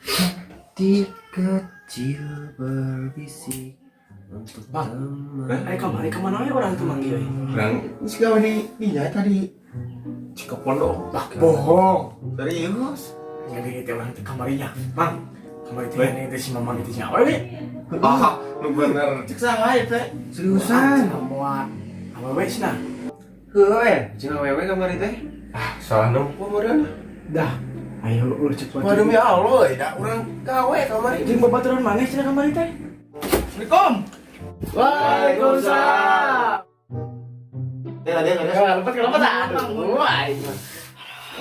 Hati kecil berbisik untuk Bang, teman. Ayo kamari kemana we urang tuh manggil euy? Urang geus gawe di dinya tadi Cikapondok. Lah, bohong. Serius? Jadi teh urang teh kamarinya. Mang, kamari teh yang teh si Mamang itu nya awewe. Ah, nu bener. Cek saha ieu teh? Seriusan? Cenah moal awewe cenah. Heuh, jeung awewe kamari teh. Ah, salah nempo meureun. Dah, ayo ulah cek Wah, demi Allah, da urang gawe kamari. Jeung babaturan maneh cenah kamari teh. Assalamualaikum. Waalaikumsalam. Ya, dia ada. Ya, lompat lompat aduh. Wah, aing mah.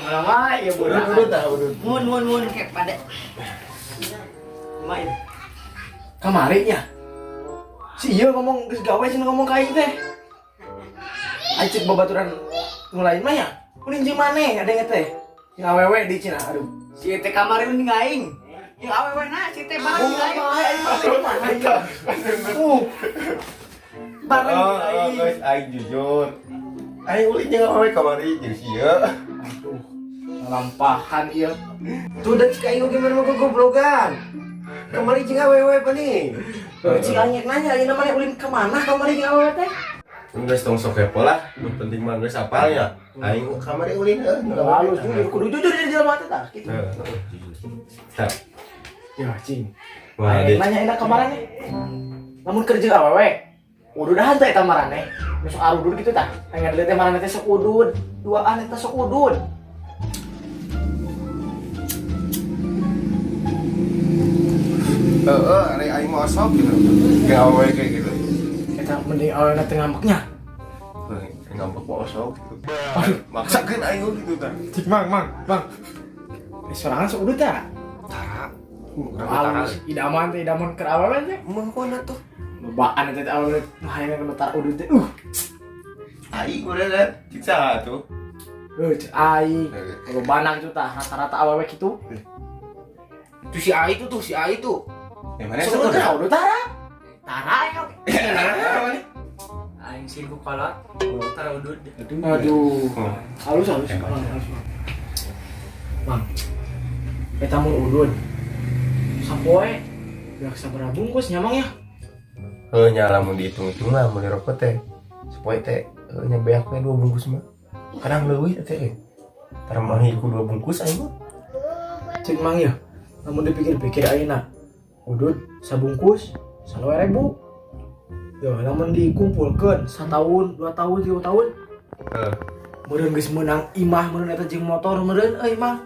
Lama ya Udah, budak. udah tah, udah. Mun mun mun kayak pada. Main. Kamari nya. Si ieu ngomong geus gawe cenah ngomong ka aing teh. Aing cek babaturan nu lain mah ya. Ulin jeung maneh ada teh. Jeung awewe di cenah aduh. Si teh kamari nu aing. Yang awewe na si teh bareng Oh, aing. aing mah mana ieu. Bareng Oh, jeung aing. guys, aing jujur. Aing ulin jeung awewe kamari jeung sia. Aduh. Lampahan ieu. Tuh dan cik aing oge mah gogoblogan. Kamari jeung awewe pa nih. Cik aing nanya ayeuna maneh ulin ka mana kamari jeung awewe teh? Geus tong sok kepo lah, nu penting mah geus apal nya. Aing kamari ulin heuh. Halus jujur kudu jujur jadi jelema teh tah kitu. Heeh, jujur. Tah. Ya, cing. Wah, Aing deh. nanya enak kemarin nih. Lamun kerja awewe, ududahan teh eta maraneh. Nu sok arudud gitu tah. Aing ngalieu teh maraneh teh sok udud, duaan eta sok udud. Heeh, ari aing mah osok gitu. Gawe kayak gitu. Eta mending awewe teh ngambeknya. Heuh, ngambek mah osok gitu. Aduh, maksakeun aing gitu tah. Cik mang, mang, mang. Eh, sorangan sok udud tah. Tara. Urang Halus, idaman teh idaman keur awewe teh. Mah kona tuh. Lobaan eta teh awewe nu hayang kana tar udud teh. Aing udah kan cik saha tuh. Cek aing. Lobana gitu tah, rata-rata awewe kitu. Tuh si A itu tuh, si A itu. Yang mana Sok udud tah, udud tara. Tara aing oge. Aing sih ku kolot. Tara udud. Aduh. Oh. Halus halus. Emang. Mang, halus. Mang. Eta mun udud. Sapoe beak sabaraha bungkus nya Mang ya? Heuh nya lamun dihitung-hitung mah meuli rokok teh. Sapoe teh heuh nya beak teh 2 bungkus mah. Kadang leuwih teh. Tara mah ku 2 bungkus aing mah. Cek Mang ya. Lamun dipikir-pikir ayeuna udud sabungkus 10.000. Yo, lamun dikumpulkeun satahun, 2 tahun, 3 tahun, Heeh. meureun geus meunang imah meureun eta jeung motor meureun euy Mang.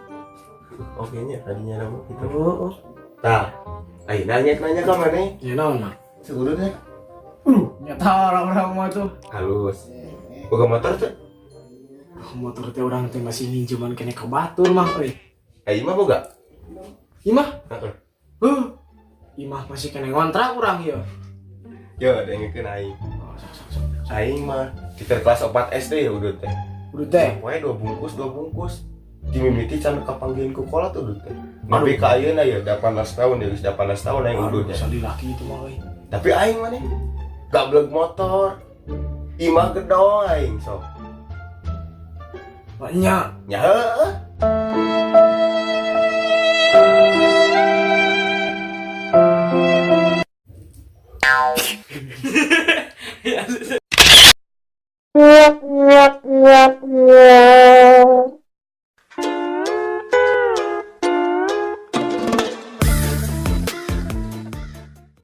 Oke nya tadinya nama gitu. Heeh. Tah, aing nanya ka maneh? Ya naon Mang? Seureuh teh. Nyata orang-orang mah tuh. Halus. Boga motor teh? Motor teh urang teh masih minjeman kene ka batur Mang euy. Aing mah boga. Imah? Heeh. Huh. Imah masih kene ngontrak urang ieu. Yo, dengekeun aing. Oh, sok sok sok. Aing mah di kelas 4 SD ya udah teh. Udah teh. Poe 2 bungkus, 2 bungkus. Dimimiti can kapanggihan ku kolot udah teh. Nepi ka ayeuna ya 18 tahun ya, geus 18 tahun aing Aduh, udutnya. sali laki itu mah euy. Tapi aing mah nih gablek motor. Imah gedong aing sok. Banyak. Nya heueuh.